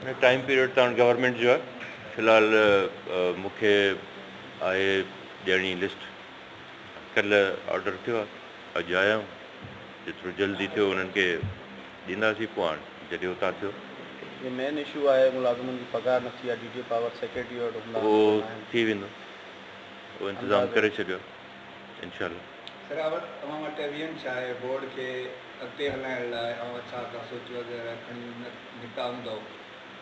نه time period ته هاڻ گورنمينٽ جو آهي في الحال مون کي آهي ڏيڻي لسٽ ڪلهه آرڊر ٿيو آهي اڄ آيا آهيون جيترو جلدي ٿيو انهن کي ڏينداسين پوء هاڻ جڏهن اتان ٿيو. جي مين اشو آهي ملازمن جي پگهار نه ٿي آهي D D O power secretary وٽ هوندا اهو ٿي ويندو اهو انتظام ڪري ڇڏيو آهي انشاء الله. سر اوهان وٽ ويم ڇا آهي بورڊ کي اڳتي هلائڻ لاء اوهان ڇا ڪا سوچ وغيره کڻي نڪتا هوندؤ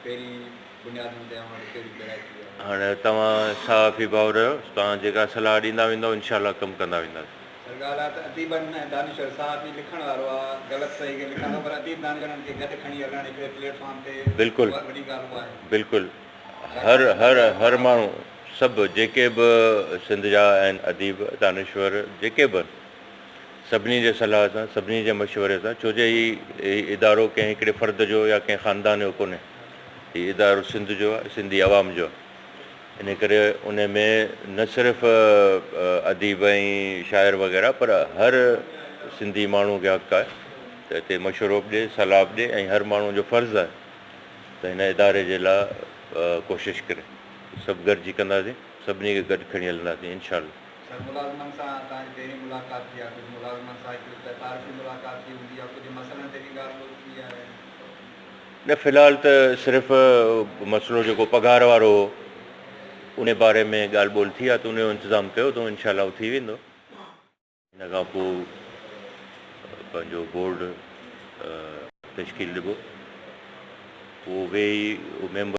پهرين بنيادن تي اوهان وٽ ڪهڙي پيرائتي آهي. هاڻي توهان صحافي ڀائر آهيو توهان جيڪا صلاح ڏيندا ويندؤ انشاء الله ڪم ڪندا وينداسين. سر ڳالهه آهي ته اديبن ۽ دانشور صحافي لکڻ وارو آهي غلط صحيح کي لکندو پر اديب دانشورن کي گڏ کڻي هلڻ هڪڙي پليٽ فارم تي بلڪل وڏي ڳالهه اها آهي. بلڪل هر هر هر ماڻهو سڀ جيڪي به سنڌ جا آهن اديب دانشور جيڪي به آهن سڀني جي صلاح سان سڀني جي مشوري سان ڇو جو هي هي ادارو ڪنهن هڪڙي فرد جو يا ڪنهن خاندان جو ڪونهي هي ادارو سنڌ جو آهي سنڌي عوام جو آهي ان ڪري ان ۾ نه صرف اديب ۽ شاعر وغيره پر هر سنڌي ماڻهو کي حق آهي ته هتي مشورو به ڏي صلاح به ڏي ۽ هر ماڻهو جو فرض آهي ته هن اداري جي لاء ڪوشش ڪري. سڀ گڏجي ڪنداسين، سڀني کي گڏ کڻي هلنداسين انشاء الله. سر ملازمن سان توهان جي پهرين ملاقات ٿي آهي ڪجهه ملازمن سان هڪڙي ته تعارفي ملاقات ٿي هوندي يا ڪجهه مسئلن تي به ڳالهه ٻولهه ٿي آهي. نه في الحال ته صرف مسئلو جيڪو پگهار وارو هو ان باري ۾ ڳالهه ٻولهه ٿي آهي ته ان جو انتظام ڪيو اٿئون انشاء الله ٿي ويندو. ان کان پوء پنهنجو بورڊ تشڪيل ڏبو پوء ويهي ميمبر.